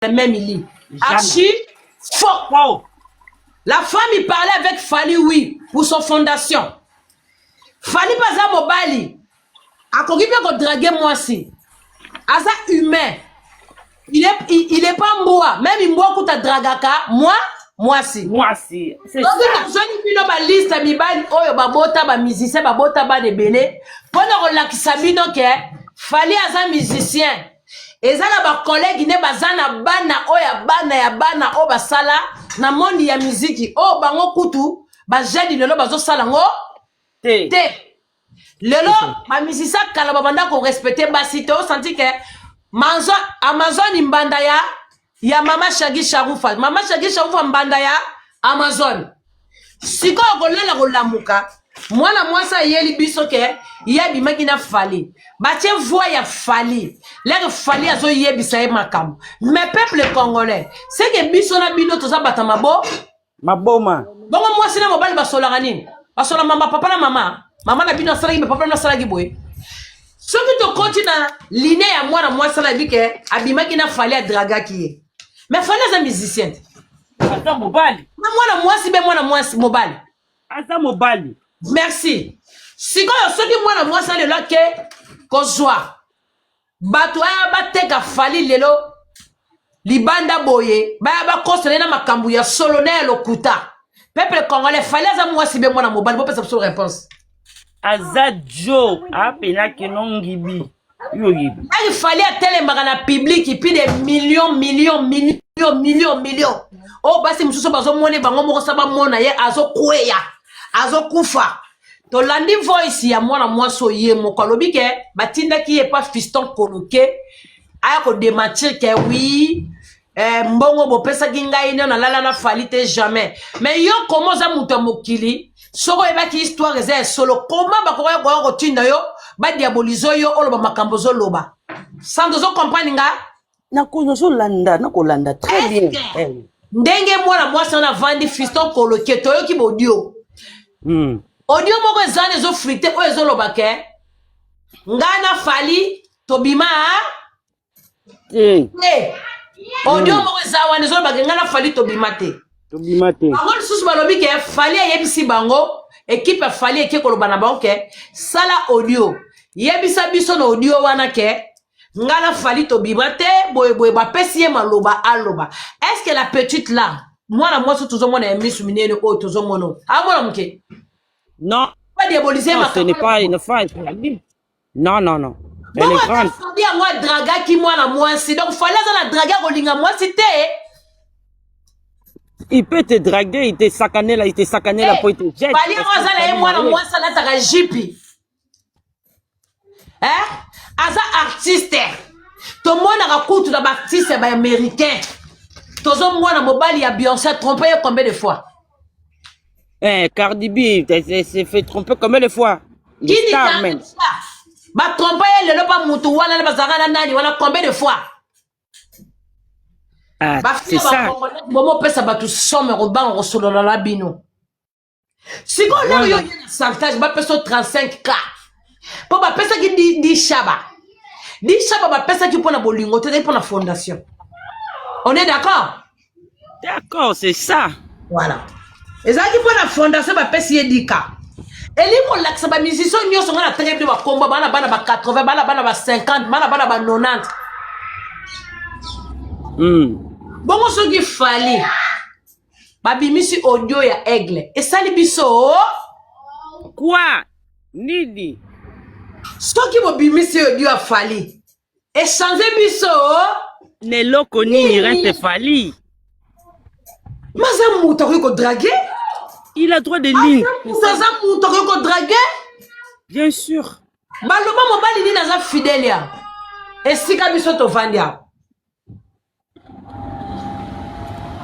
Même lit. Archi faux. Wow. La femme, il parlait avec Fally, oui, pour son fondation. Fally baza mobali. Akoki pe ko draguer mwasi. Aza humain. Il est pas mbwa. Même mbwa kuta dragaka, moi, mwasi. Mwasi. C'est Soki ça. tozweli bino baliste mibali oyo babota, bamusicien babota bana ebele, mpona kolakisa bino ke Fally aza musicien, eza na bacollègue nde baza na bana oyo ya bana ya bana oyo basala na monde ya miziki, oyo bango kutu bajeunes lelo bazosala ngo Te. te. Lelo bamusicien kala babanda korespecter basi te. Osanti ke manzo Amazon mbanda ya mama Shagi Sharufa, mama Shagi Sharufa mbanda ya Amazon. Sikoyo kolela kolamuka, mwana mwasi ayeli biso ke ye abimaki na Fally, batie voix ya Fally, lere Fally azoyebisa ye makambo. Mais peuple congolais, seke biso na bino toza bato mabo Maboma. Bongo mwasi na mobali basolaka nini? Basola mama, papa na mama, mama na bino asalaki, papa na bino asalaki boye. Soki tokoti na line ya mwana mwasi alabi ke abimaki na Fally, adragaki ye, mais Fally aza musicien te. Aza mobali. Na mwana mwasi be mwana mwasi mobali. Aza mobali. Merci. Sikoyo soki mwana mwasi alelo ake kozwa bato aya bateka Fally lelo libanda boye, baya bakosela ye na makambo ya solo na ya lokuta, peuple congolais, Fally aza mwasi be mwana mobali? Bopesa biso réponse. Aza jo apena keno ngibi. Yo yebi. Nani Fally atelemaka na public, puis de millions, millions, millions, millions, millions, oyo basi mosusu bazomona bango moko sa bamona ye azokweya, azokufa. Tolandi voice ya mwana mwasi oyo ye moko alobi ke batindaki ye pa Fiston Koloke aya kodémentir ke oui, mbongo bopesaki ngai nde nalala na Fally te, jamais. Mais yo koma oza moto ya mokili, soki oyebaki histoire eza ya solo, koma bakoka koya kotinda yo badiaboliser yo, oloba makambo ozoloba sans ozocomprendre nga. Nazolanda, nakolanda très bien. Eh. Ndenge mwana mwasi wana avandi, Fiston Koloke, toyoki boaudio. Audio moko eza wana ezofuiter, oyo ezoloba ke ngai na Fally tobima Te. Te. Audio moko eza wana ezoloba ke ngai na Fally tobima te. Tobima te. Bango lisusu balobi ke Fally ayebisi bango, équipe ya Fally eke koloba na bango ke sala audio, yebisa biso na audio wana ke ngai na Fally tobima te, boyeboye. Bapesi ye maloba aloba. Est ce que la petite là, mwana mwasi tozomona ya misu minene oyo tozomona oyo, amona moke? Non. Badiaboliser. Non, ce n'est pas une femme. Non, non, non. Elle Bongo est ata grande. Fally yango adragaki mwana mwasi, donc Fally aza na drague ya kolinga mwasi te? Il peut te draguer, il te sakane là, il te sakane là pour il te jette. Fally yango aza na ye mwana mwasi alataka jupe, eh? Aza artiste, tomonaka kutu na baartiste ya baaméricain, tozomona mobali ya Beyoncé atrompe ye combien de fois? Eh, Cardi B, elle s'est fait tromper combien de fois? Les Kini stars même. Batrompe ye lelo pa mutu wana na bazalaka na nani wana combien de fois? Ah, c'est bafille ça. Bomopesa bato somme kobanga kosolola na bino. Sikoyo lelo yo ye na chantage, bapesa 35 K mpo bapesaki di shaba, di shaba bapesaki mpo na bolingo te, ezali mpo na fondation. On est d'accord? D'accord, c'est ça. Voilà, ezalaki mpo na fondation, bapesi ye dika. Elingi kolakisa bamusicien nyonso ngai natangaki bino bakombo, bana bana ba 80, bana bana ba 50, bana bana ba 90. Bongo soki Fally babimisi audio ya Aigle, esali biso Quoi? Nini? Soki bobimisi audio ya Fally, echange biso Neloko nini reste Fally. Maza moto akoki kodraguer. Il a droit de ligne. Moto aza moto akoki kodraguer. Bien sûr. Baloba mobali nini aza fidèle ya esika biso tovandi awa,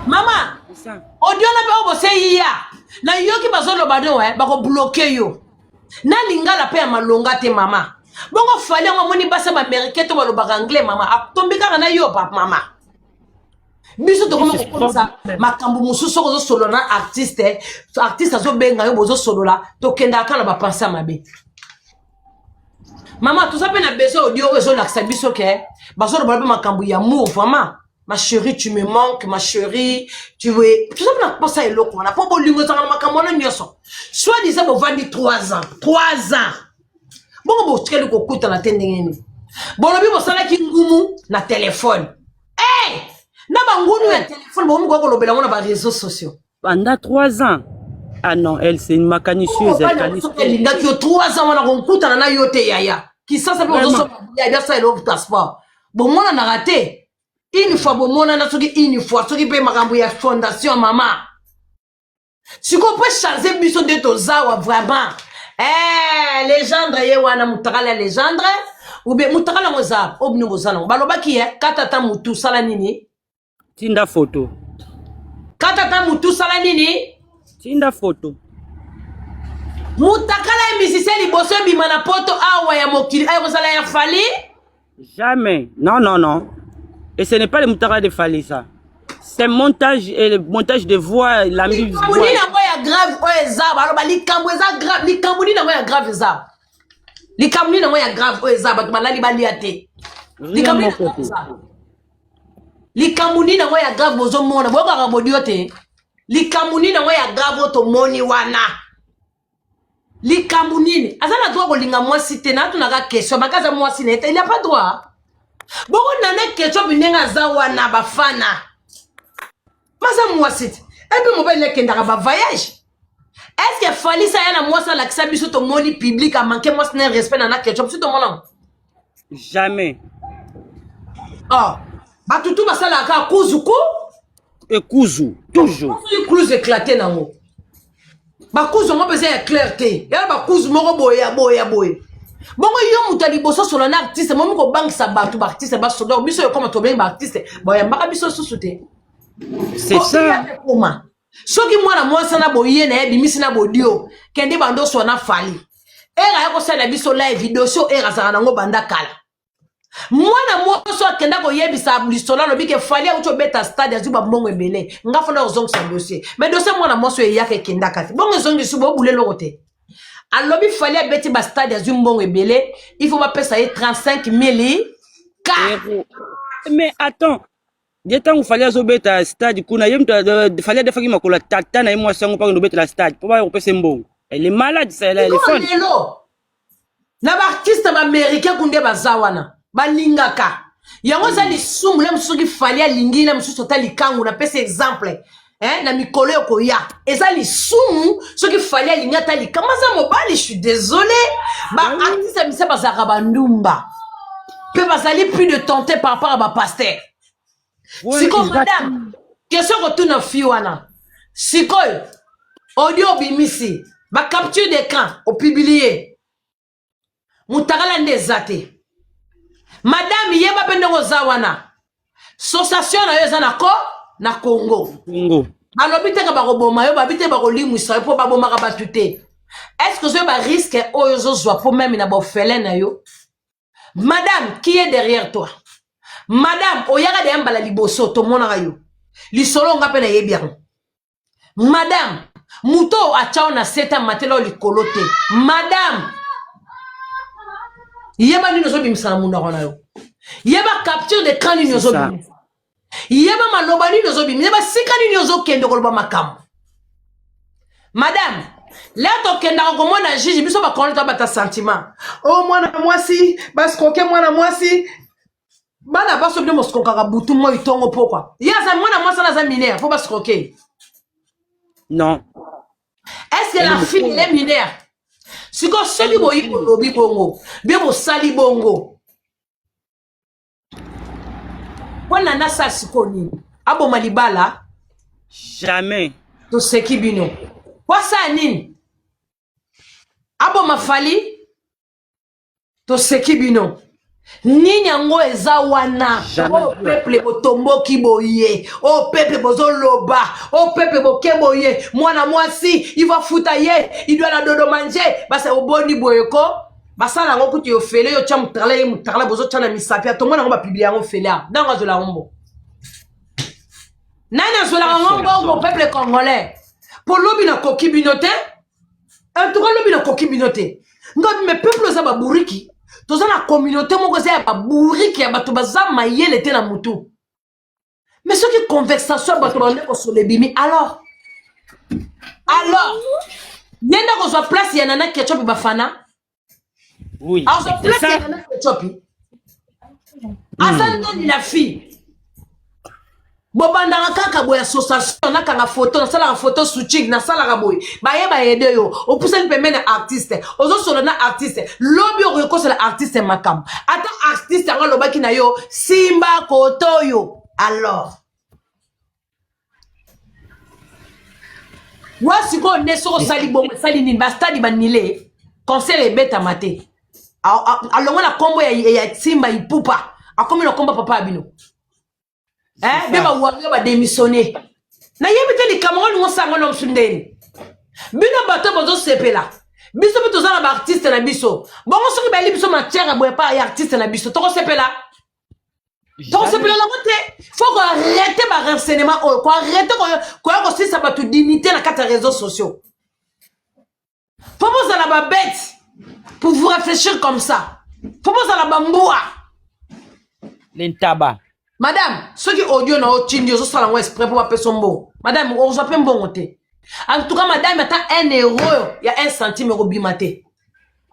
mama? C'est ça. Audio na mpe oyo boseyi ya nayoki bazoloba no bakobloquer yo na lingala mpe ya malonga te, mama. Bongo Fally yango amoni basi ya baaméricain to balobaka anglais, mama, atombi kaka na yo pa mama. Biso tokomi kokomisa makambo mosusu. Soki ozosolola na artiste, artiste azobenga yo, bozosolola, tokendaka kaka na bapense ya mabe. Mama, toza mpe na besoin audio oyo ezolakisa biso ke bazoloba mpe makambo ya amour vraiment. Ma chérie, tu me manques, ma chérie, tu es toza na mposa eloko wana, mpo bolingo ezalaka na makambo wana nyonso. Soit disant bovandi 3 ans, 3 ans bongo botikali kokutana te, ndenge nini? Bolobi bosalaki ngumu na telefone. Hey! Na bangunu ya telefone, bokomi kolobela yango na baréseaux sociaux. Pendant 3 ans, ah non, elle, c'est une macanicieuse, elle canisse. Soki alingaki yo, 3 ans wana kokutana na yo te. Yaya Kisasa mpe ozosomba biasala eloko transport, bomonanaka te. Une fois bomonana, soki une fois, soki mpe makambo ya fondation mama. Sikoyo mpo change biso nde tozawa vraiment. Eh, légende ye wana, mutakala ya légende ou bien mutakala yango eza oyo bino boza nango. Balobaki ye kata ata mutu, sala nini? Tinda photo. Kata ata mutu, sala nini? Tinda photo. Mutakala ya musicien liboso ebima na Poto awa ya mokili ayo kozala ya Fally? Jamais, non, non, non, et ce n'est pas le mutakala de Fally, ça, c'est montage et le montage de voix, lambi. Likambo nini yango ya grave oyo eza? Baloba likambo eza grave. Likambo nini yango ya grave eza? Likambo nini yango ya grave oyo eza? Bato balali balia te. Likambo nini yango eza? Likambo nini yango ya grave bozomona? Boyokaka bodio te. Likambo nini yango ya grave oyo tomoni wana? Likambo nini? Aza na droit kolinga mwasi te? Natunaka question. Baka aza mwasi na ye te, il a pas droit. Bongo Nana Ketchup, ndenge aza wana, bafana baza mwasi te, epe mobali nakendaka bavoyage. Est ce que Fally sa ya na mwasi alakisa biso, tomoni public amanke mwasi na respect? Nana Ketchup si tomona. Jamais. Oh, bato tu basalaka kuzuku. Ekuzu toujours. Kuzu éclate nango, bakuzu yango mpenza ya clair te, yana bakuzu moko boye ya boye ya boye. Bongo yo moto ya liboso sola na artiste momi kobangisa bato, baartiste basoda biso ekoma tobengi baartiste bayambaka biso susu te. C'est ça. Koma soki mwana mwasi na boye na ye bimisi na bodio, kende bando oswa na Fally ere aya kosalela biso live dossier. Ere azalaka nango banda kala. Mwana mwasi akenda koyebisa lisolo, alobi ke Fally auti obeta stade, azwi bambongo ebele, nga fona kozongisa dossier. Mais dossier mwana mwasi oyo eyaka, ekendaka te. Bongo ezongisi, bobula eloko te. Alobi Fally abeti bastade, azwi mbongo ebele, il faut bapesa ye 35 000 ka. Mais attends, ye ntango Fally azobeta stade kuna, ye moto Fally adefaki makolo ya tata na ye mwasi yango mpaka obetela stade mpo baya kopesa mbongo. Elle est malade, ça, elle est folle. Lelo na baartiste baaméricain kunde baza wana, balingaka yango. Eza lisumu le mosusu. Soki Fally alingi na mosusu ata likangu, napesa exemple, eh, na mikolo ekoya, eza lisumu soki Fally alingi ata likangu. Aza mobali, je suis désolé, baartiste ya misa bazalaka bandumba mpe bazali plus de tenter par rapport à bapasteur. Sikoyo madame, question kotuna fi wana sikoyo: audio obimisi, bacapture d'écran opublie, mutakala nde eza te. Madame, yeba mpe ndenge oza wana, association na yo eza na ko na Congo. Congo. Balobi teke bakoboma yo, babi te bakolimwisa yo, mpo babomaka bato te. Est ce que ozoyeba risque oyo ozozwa mpo meme na bofele na yo? Madame, qui est derrière toi? Madame, oyaka deya mbala liboso tomonaka yo lisolo, nga mpe nayebi yango. Madame, moto oyo atya yo na sete, amatela yo likolo te. Madame, yeba nini ozobimisa na monoko na yo, yeba capture d'écran nini ozobimisa, yeba maloba nini ozobimisa, yeba sika nini ozokende koloba makambo. Madame, leo tokendaka komona juge, biso bakolo tobata sentiment o mwana mwasi basikoke, mwana mwasi, bana baso bino mosikokaka butu moi ntongo. Pokwa ye aza mwana mwasi wana aza mineur mpo basikoke? Non. Est ce que la fille, elle est mineure? Sikoyo soki boyi bolobi bongo, bie bosali bongo mpo na nasala sikoyo nini? Aboma libala? Jamais. Toseki bino. Po asala nini? Aboma Fally? Toseki bino. Nini yango eza wana? Oyo peuple botomboki boye, oyo peuple bozoloba, oyo peuple boke boye, mwana mwasi iva futa ye idwa na dodoma nje basa oboni boye ko basala yango kutu. Yo fele, yo tya mutakala, ye mutakala bozotya na misapi, atomona yango, bapublie yango fele a ntango azwela yango mbo. Nani azwelaka yango mbongo? Peuple congolais, mpo lobi nakoki bino te. En tout cas, lobi nakoki bino te. Ngabi me peuple oza baburiki. Toza na communauté moko eza ya baburiki, ya bato baza mayele te na mutu. Mais soki conversation ya bato bande kosola ebimi alors alors ye nde akozwa place ya Nana Ketchup Bafana. Oui. Akozwa place ya Nana Ketchup. Aza nani la fille? Bobandaka kaka boye association, nakanga photo, nasalaka photo shooting, nasalaka boye, baye bayede yo, opusani pembeni na artiste, ozosola na artiste, lobi okoki kosala artiste makambo ata artiste yango alobaki na yo simba kotoyo. Alors wa sikoyo nde soki osali bongo esali nini? Bastadi banile, concert ebetama te. Alongwa na nkombo ya Simba Ipupa, akomi na nkombo papa ya bino. Eh, be bawario badémissionne. Nayebi te likambo ngo olingo osango na mosu ndeni. Bino bato bozosepela, biso mpe toza na baartiste na biso. Bongo soki bayeli biso matière ya boye pa ya artiste na biso, tokosepela? Tokosepela nango te. Faut koarrêter barenseignement oyo, koarrêter koya kosilisa bato dignité na kati ya réseaux sociaux. Faut bozala babete pour vous réfléchir comme ça. Faut bozala bambwa. Lentaba. Madame, soki audio na otindi, ozosala yango exprès mpo bapesa mbongo, madame, okozwa mpe mbongo te. En tout cas, madame, ata 1 euro ya 1 centime ekobima te.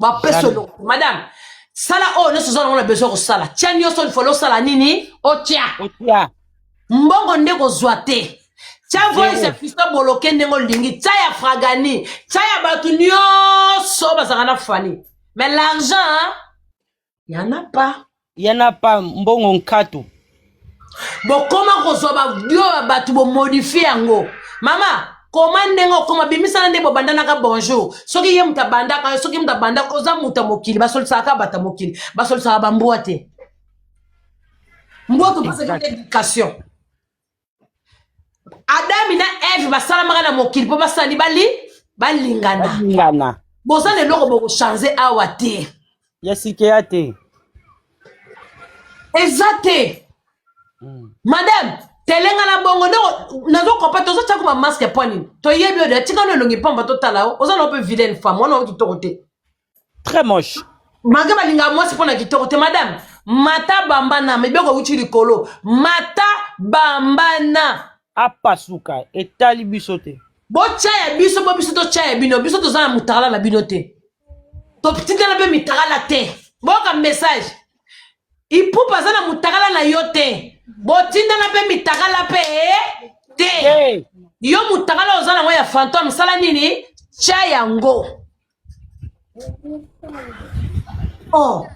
Bapesa Jamais. eloko. Madame, sala oyo nyonso oza nango na besoin kosala, tia nyonso lifolo, osala nini, otia. Otia. Mbongo nde kozwa te. Tia voice Zéro. ya Fisto Boloke ndenge olingi, tia ya Fragani, tia ya bato nyonso bazalaka na Fani, mais l'argent, y en a pas. Yana pa mbongo nkatu. Bokoma kozwa baaudio ya bato, bomodifie yango. Mama, koma ndenge okoma, bimisana nde bobandanaka. Bonjour, soki ye moto abandaka yo, soki moto abandaka, oza moto ya mokili, basolisaka bato ya mokili, basolisaka bambwa te. Mbwa topesaki te éducation. Adami na Eve basalamaka na mokili mpo basali bali balingana. Balingana. Boza na eloko bokochange awa te. Ya sike ya te. Eza te. Madame, telenga na bongo nde nazokopa. Tozotia ko bamasque mpo nini? Toyebi oyo atika no elongi pamba, totala yo, oza na mpe vilaine femme wana, oyo kitoko te. Très moche. Malgré balingaka mwasi mpo na kitoko te. Madame, mata bambana, mibeko euti likolo, mata bambana. Apasuka etali biso te. Botya ya biso mpo biso totya ya bino. Biso toza na motakala na bino te, totindela mpe mitakala te. Boyoka message, Ipupa aza na motakala na yo te, botindana mpe mitakala mpe te. Te. Yo motakala oza nango ya fantôme, sala nini? Tya yango. Oh,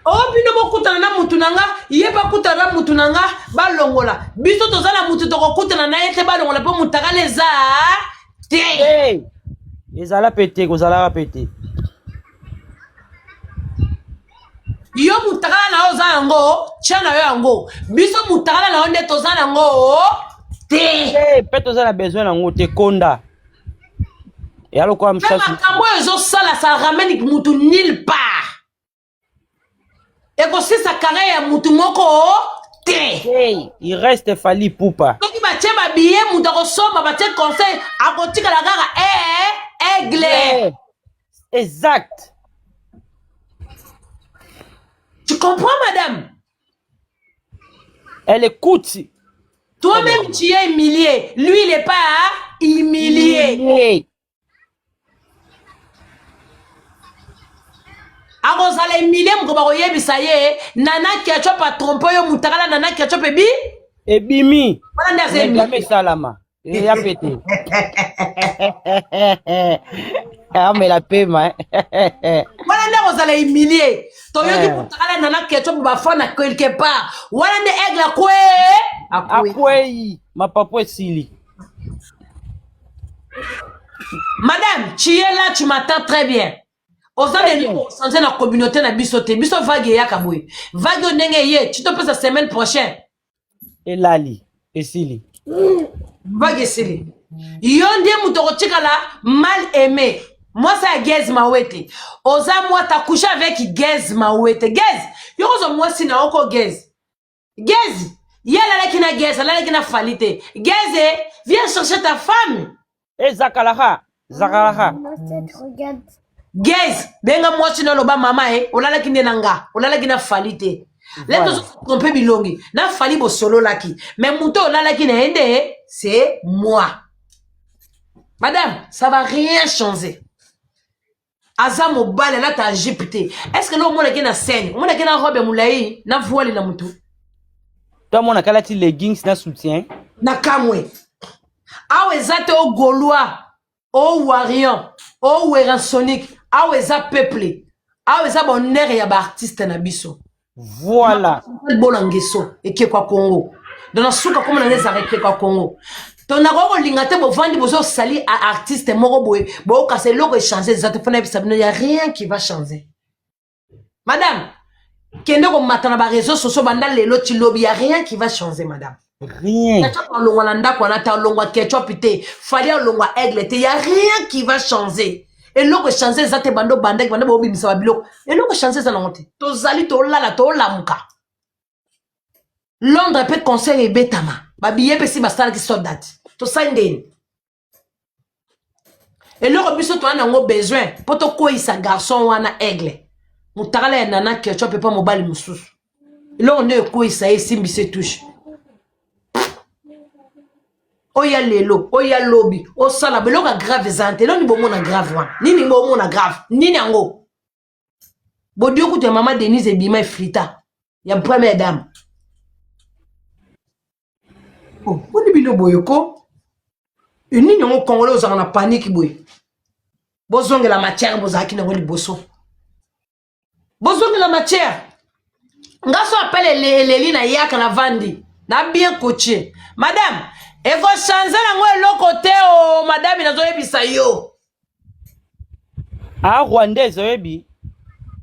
o bino bokutana na mutu na nga, ye bakutana na mutu na nga, balongola. Biso toza na mutu, tokokutana na ye te. Balongola mpo mutakala eza te. Te. Ezala pe te, kozalaka pe te. Yo mutakala na yo oza yango, tia na yo yango. Biso mutakala na yo nde toza nango te. Te, mpe toza na besoin nango te. Konda ya lokola Mpe mosasu. Makambo oyo ezosala, ça ramène mutu nulle part. Ekosisa carrière ya mutu moko te. Hey, il reste Fally Ipupa. Soki batie babiye, mutu akosomba, batie conseil, akotikala kaka e aigle. Eh, exact. Tu comprends, madame? Elle écoute. Toi-même, tu es humilié, lui, il est pas humilié. Humilié. Akozala humilie moko, bakoyebisa ye Nana Ketchup atrompe yo, mutakala Nana Ketchup ebi Ebimi. Wana nde aza Réclame humilie. esalama eya pe te, amela pema. Wana nde akozala humilie. Toyoki Eh. mutakala Nana Ketchup bafana quelque part, wana nde aigle akwe akwe. Akwei, mapapu esili. Madame, tu es là, tu m'attends très bien. Oza na eloko osanze na communauté na biso te. Biso vague eyaka boye, vague oyo ndenge eye ti topesa semaine prochaine. Elali, esili. Vague esili, yo nde moto okotikala mal aimé. Mwasi ya Gaz Mawete, oza mwata couche avec Gaz Mawete. Gaz, yo kozwa mwasi na oko Gaz. Gaz ye alalaki na Gaz, alalaki na Fali te. Gaz, viens chercher ta femme. E zakalaka zakalaka. Gaz, benga mwasi na, oloba mama e, olalaki nde na nga, olalaki na Fali te. Lelo Voilà. tozo trompe bilongi na Fally bosololaki mais moto olalaki na ye nde c'est moi. Madame, ça va rien changer. Aza mobali alata jupe te. Est-ce que no omonaki na scène, omonaki na robe ya molai na voile na mutu? To amonaka alati leggings na soutien. Na kamwe awa eza te o Gaulois, o Warrior, o Werransonic. Awa eza peuple, awa eza bonheur ya baartiste na biso. Voilà. Bola ngeso ekeko ya Congo. Donc na suka komona nde ezalaka ekeko ya Congo. To nakoki kolinga te bovandi bozosali artiste moko boye bookasa eloko echange eza te. Mpona yebisa bino, ya rien qui va changer. Madame, kende komata na baréseau sociaux banda lelo ti lobi, ya rien qui va changer, madame. Rien. Ketchup alongwa na ndako wana te, alongwa Ketchup te, Fally alongwa Aigle te, ya rien qui va changer. Eloko echange eza te. Bando bandaki bando bobimisa babiloko, eloko echange eza nango te. Tozali tolala, tolamuka. Londres mpe concert ebetama, babiye mpe si basalaki soldat. Tosali ndeni eloko biso toza nango besoin mpo tokweyisa garçon wana Aigle, motakala ya Nana Ketchup mpe mobali mosusu. Eloko nde ekweyisa ye, esimbisa etushe oyo ya lelo, oyo ya lobi, osala biloko ya grave eza te. Eloni bomona grave wana nini? Bomona grave nini yango? Bodio kutu ya mama Denise ebima eflita ya première dame. Oh, boni bino boye ko nini yango? Congolais ozalaka na panique boye. Bozongela matière bozalaki nango liboso, bozongela matière. Nga so apele eleli na yaka na vandi na bien coaché. Madame, ekochange nango eloko te. O madame, nazoyebisa yo. A rwandaise, oyebi.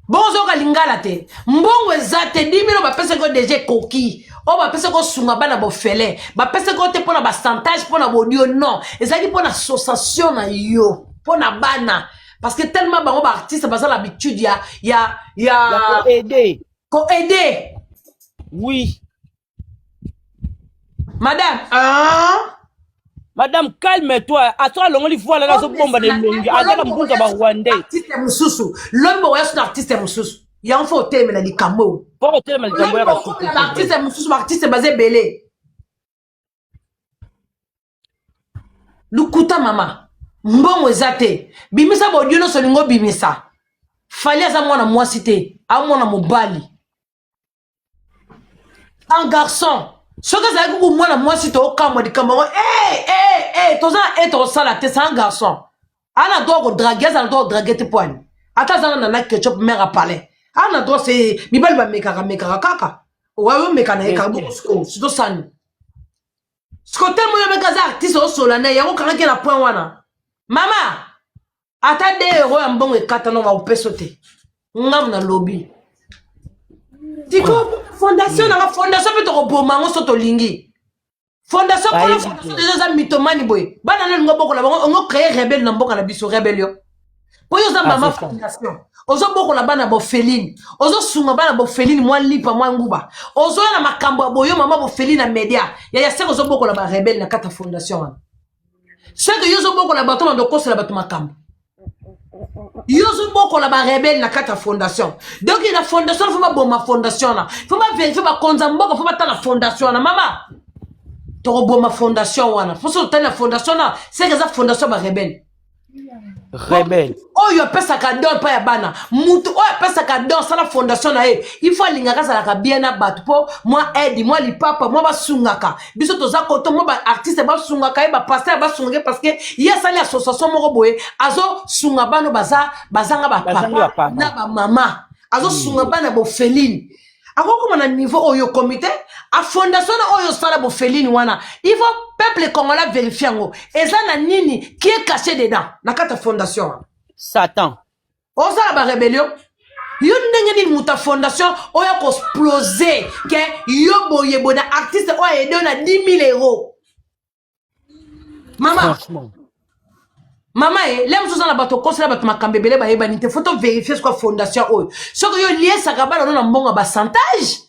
Bongo lingala te, mbongo eza te. 10 000 bapesaki yo déjà ekoki. Oyo bapesaki osunga bana bofele, bapesaki yo te mpo na bacentage, mpo na bodio. Non, ezalaki mpo na association na yo, mpo na bana, parce que tellement bango baartiste baza na habitude ya ya koaider. Koaider. Oui. Madame, ah? Madame, calme toi. Aso alongoli voile, azobomba na elongi, azaka mbunza barwandais. Artiste mosusu lobi bokoya so na artiste mosusu yango, fo otelemela likambo oyo. Mpo kotelema likambo ya. Baartiste mosusu, baartiste baza ebele. Lukuta mama, mbongo eza te. Bimisa bodio nyonso olingi obimisa. Fally aza mwana mwasi te, amwana mobali, un garçon. Soki azalaki kuku mwana mwasi, tokamwa likambo yango. Hey, hey, hey, toza na e tokosala te. C'est un garçon, ana droit kodraguer, aza na droit kodraguer te. Poani ata aza na Nana Ketchup, mare apalais, ana droit. Se mibali bamekaka mekaka kaka, oyo omeka na ye kaka bongo. Sikoyo sitosani siko te, moyo meka aza artiste, osola na ye yango kangaki na point wana. Mama, ata 2 euro ya mbongo ekatana, bakopesa te. Ngamu nalobi tiko fondation nanga, fondation mpe tokoboma yango. So tolingi fondation kolo fondation déjà eza mythomane boye. Bana na olingo bokola bango, ongo créer rebelle na mboka na biso, rébellion. Po yo oza mama fondation, ozobokola bana bofeline, ozosunga bana bofeline mwa lipa mwa nguba, ozoya na makambo ya boyo. Mama bofeline na media yaya seke ozobokola barebelle na kati ya fondation wana. Seke yo ozobokola bato bando okosela bato makambo, yo ozobokola barebelle na kati ya fondation. Donc na fondation, fo baboma fondation wana, fo bavérifier. Bakonza mboka fo batala fondation wana. Mama, tokoboma fondation wana. Fo so totali na fondation wana, seke eza fondation ya barebelle. Rebelle. Oyo apesaka don epai ya bana, mutu oyo apesaka don, asala fondation na ye, il faut alingaka azalaka bien na bato, mpo mwa aide, mwa lipapa, mwa basungaka biso. Toza koto mwa baartiste basungaka ye, bapasteur basungaka ye, parce que ye asali association moko boye, azosunga bana baza bazanga bapapa na bamama, azosunga bana bofeline. Akokoma na niveau oyo okomi te. Afondation na oyo osala bofeline wana, il faut peuple congolais vérifie yango eza na nini qui est caché dedans na kati ya fondation wana. Satan. Osala barébellion yo ndenge nini? Moto ya fondation oyo akoexploser ke yo boye boye na artiste oyo aide yo na 10 000 euros, mama. Franchement. Mama, e le mosusu aza na bato okosela bato makambo ebele bayebani te. Fo tovérifier sikoya fondation oyo, soki yo oliesaka bana no na mbongo ya bacentage.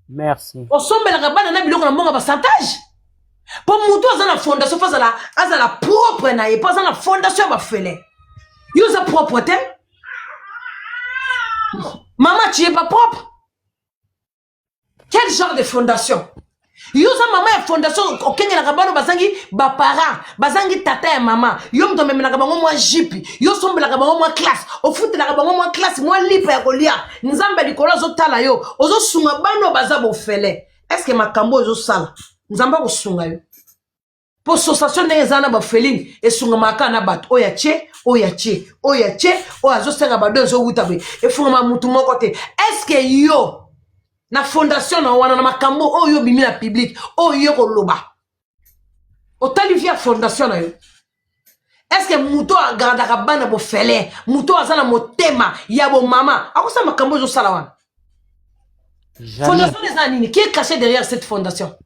Merci. Osombelaka bana na biloko na mbongo ya bacentage. Mpo motu aza na fondation, fo azala propre na ye, mpo aza na fondation ya bafele. Yo oza propre te, mama, tu es pas propre. Quel genre de fondation? Yo oza mama ya fondation, okengelaka bana bazangi baparent, bazangi tata ya mama. Yo moto omemelaka bango mwa jipe, yo osombelaka bango mwa classe, ofutelaka bango mwa classe, mwa lipa ya kolia. Nzambe ya likolo azotala yo, ozosunga bana oyo baza bofele. Estce makambo oyo ozosala, Nzambe akosunga yo? Po association ndenge eza na bafeline esungamaka kaka na bato oyo atie, oyo atie, oyo atie, oyo azosenga bado ezowuta boye, efungama mutu moko te. Estce yo na fondation na wana na makambo oyo obimi na public oyo yo koloba, otali via fondation na yo? Estce moto oyo agardaka bana bofele, moto oyo aza na motema ya bomama, akosala makambo oyo ezosala wana? Fondation eza nini? Qui est caché derrière cette fondation?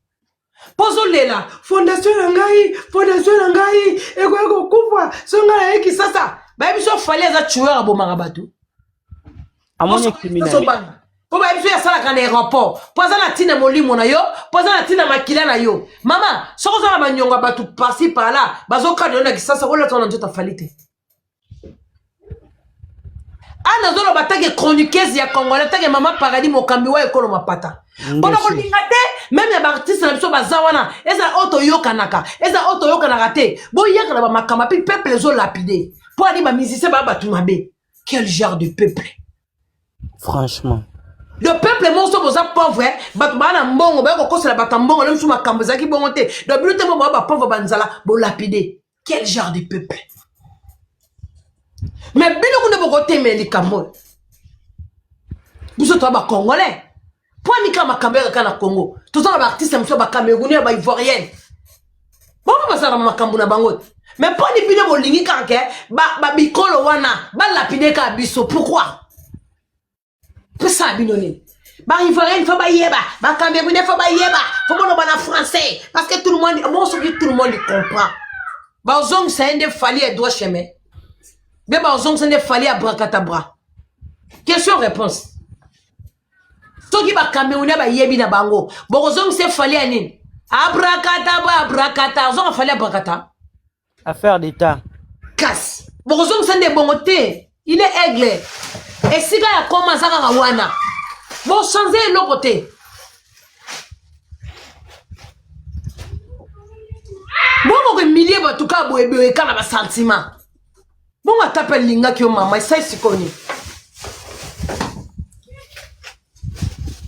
Mpo ozolela fondation na ngai, fondation na ngai ekoki kokufa so ngai naye Kisasa. Bayebi so Fali aza tueur, abomaka bato. Amoni criminel. Mpo bayebi so asalaka na aéroport, mpo aza na ntina molimo na yo, mpo aza na ntina makila na yo. Mama, soki oza na banyongo ya bato parci par là, bazokana yo na Kisasa, olata na nzoto afali te. Ana azoloba take chroniqueuse ya congolais, take mama Paradis, mokambi wa ekolo mapata, mpona kolinga te. Meme ya baartiste na biso baza wana, eza oyo toyokanaka, eza oyo toyokanaka te. Boyaka na bamakambo api peuple ezolapide mpo ani bamusicien baa bato mabe. Quel genre de peuple? Franchement, le peuple moko so boza pauvre, bato baa na mbongo baya kokosela bato ya mbongo. Le mosusu makambo ezalaki bongo te. Donc bino te mo baa bapauvre, banzala, bolapide. Quel genre de peuple? Mais bino kuna bokotemela likambo oyo. Biso toza bacongolais, mpo anika makambo ya kaka na Congo. Toza na baartiste mosusu ya bacamerounais, ya baivoirienne, bango bazala na makambo na bango te. Mais mpo ni bino bolingi kaka ke babikolo wana balapide kaka biso? Pourquoi? Pesa bino nini? Baivoirienne fo bayeba, bacamerounais fo bayeba, fo boloba na français parce que tout le monde, bon, soki tout le monde comprend, bazongisa ye nde Fali ya droit chemin, mpe bazongisa nde Fali ya brakatabra. Question réponse. Soki bacamerounais bayebi na bango, bokozongisa Fali ya nini? Abrakatabra, abrakata, ozonga Fali abrakata. Affaire d'état. Kasi bokozongisa nde bongo te. Il est aigle, esika ya koma aza kaka wana, bochange eloko te. Bongo koemilie bato kaka boye boye, kaka na basentiment bongo. Ata mpe alingaki yo mama, esali sikoyo nini?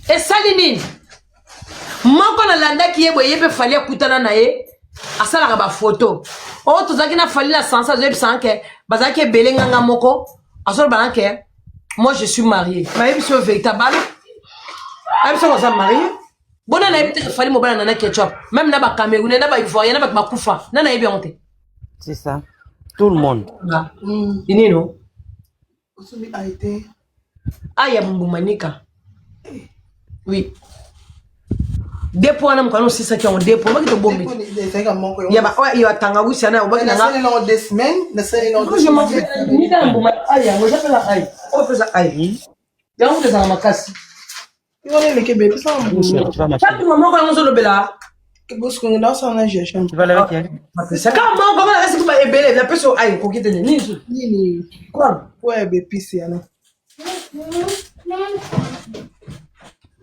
Esali nini? Moko nalandaki ye boye, ye mpe Fali akutana na ye, asalaka bafoto oyo tozalaki na Fali na sansa, azoyebisanga ke bazalaki ebele, nganga moko azoloba na ke moi je suis marié. Bayebi so vérité, bala ayebi soko aza marié. Bona nayebi te ke Fali mobala Nana Ketchup, même na bacamerounais, na baivoirien, na bato bakufa, na nayebi yango te. C'est ça, tout le monde. Inino. Osombi ayi te. Aya mbuma nika, oui, depo wana mokano osisaki yango, depo obaki tobombi. Ezalaka moko. Ya ba oyo ya tangawisi wana obaki nanga. Nasali nango 2 semaines, nasali nango Je m'en fous. Nika na mbuma ai yango eza mpenza ai oyo mpenza ai yango ezala makasi. Wana eleki ebele, pesanga mbuma. Tu vas m'acheter. Mbuma moko yango ozolobela. Boskongo naosala na gingembre. Tu vas aller avec elle. Kaka moko kaka nakasi kuba ebele, napesi oyo ai okoki te nini? Nini? Quoi? Oyo ya bepisi yana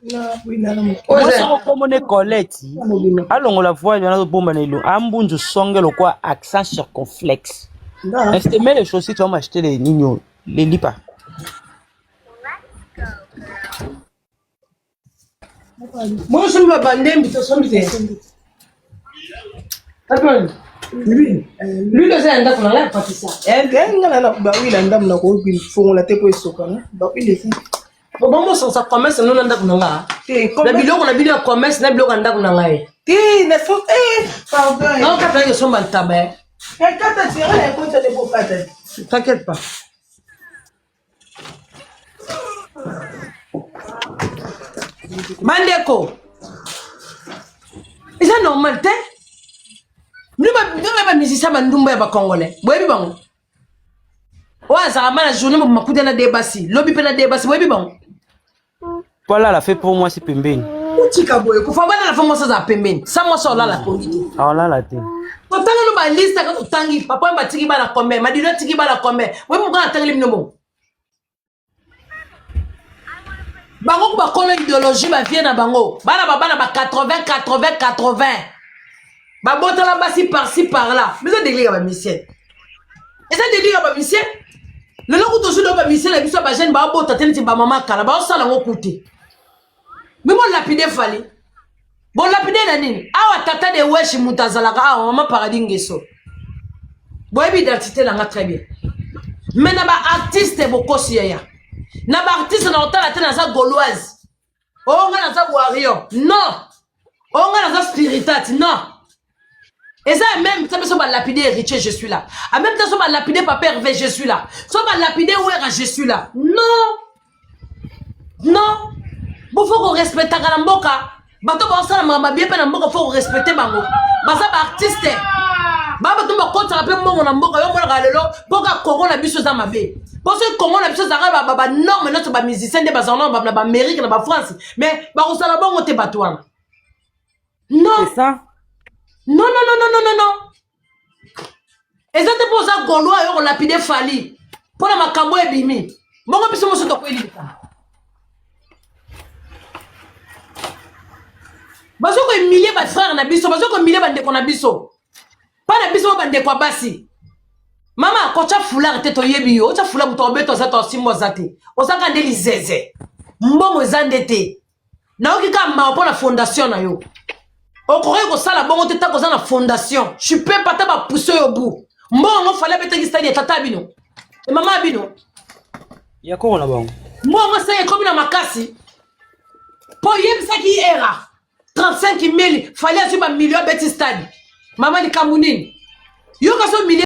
na wina na moke. Oyo Mwasi okomona Colette. Mobima. Alongola voile wana, azobomba na elo ambunzu songe lokwa accent circonflexe. Nga. Est-ce que mets les chaussures, tu vas m'acheter les nignos, les lipas. Bosombi babandembi, tosombi te. L'huile, l'huile eza ya ndako na ngai ya patisa. Nga na bawila ndambo na koki fongola te po esokana bawila eza. Bomosangisa commerce no na ndako na nga. Te. Na biloko na bino ya commerce, na biloko ya ndako na ngai. Te, na fo, pardon. Naokata yeke somba ntaba. Kata tira ya kota te po kata. T'inquiète pas. Bandeko, eza normal te. Bino bamusicien, bandumba ya bacongolais, boyebi bango oyo azalaka ma na journée mobima kuta na de basi, lobi mpe na de basi, boyebi bango. Voilà, la fait pour moi, c'est pembeni. Otika boye kofa bana na fo mwasi azala pembeni, sa mwasi olala pongi te. Alors là, te. Totanga no baliste kaka, totangi papa oyo batiki bana combien, Madilo atiki bana combien. Boyebi mokana atangeli bino bongo. Bango ku bakolo idéologie ba vie na bango. Bana ba bana ba 80 80 80. Babotala basi par-ci par-là. Mais ça délire ba musicien. Eza délire ba musicien. Lelo kutu ozwi lelo ba musicien na biso ba jeune babota te neti ba mama kala baosala yango kute. Mais bo lapide Fally. Bo lapide na nini? Awa tata de wesh moto azalaka awa mama paradis ngeso. Boyebi identité na nga très bien. Mais na ba artiste bokosi yaya. Na ba artiste na otala te naza gauloise. Oh nga naza warrior. Non. Oh nga naza spiritate. Non. Eza en même temps so ba lapide héritier je suis là. En même temps so ba lapide papa Hervé je suis là. So ba lapide Wera je suis là. Non. Non. Bo faut ko respectaka na mboka. Bato ba sala makambo bien pe na mboka faut ko respecter bango. Baza ba artiste. Ba bato bakotaka pe mbongo na mboka yo monaka lelo mpoka Congo na biso eza mabe. Po soki Congo na biso ezalaka ba ba norme nyonso ba musicien nde bazala na ba Amérique na ba France mais bakosala bongo te bato wana. Non. C'est ça. Non, non, non, non, non, non, non. Eza te mpo oza gaulois yo kolapide Fally mpo na makambo ebimi bongo biso mosusu tokweli likambo bazo kohumilie bafrère na biso bazo kohumilie bandeko na biso mpa na biso bandeko ya basi mama kotya foulard te toyebi yo otya foulard moto abeto aza to asimbo aza te ozaka nde lizeze mbongo eza nde te Nayoki kaka mawa mpo na fondation na yo. Okoki kosala bongo te ntango oza na fondation. Tu peux pas ata bapousse yo bu. Mbongo yango fale abetaki stade ya tata bino. E mama ya bino. Ya koko na bango. Mbongo sasa ekomi na makasi. Mpo oyebisaki era 35 000 fale azwi ba million abeti stade. Mama likambo nini? Yoka so million.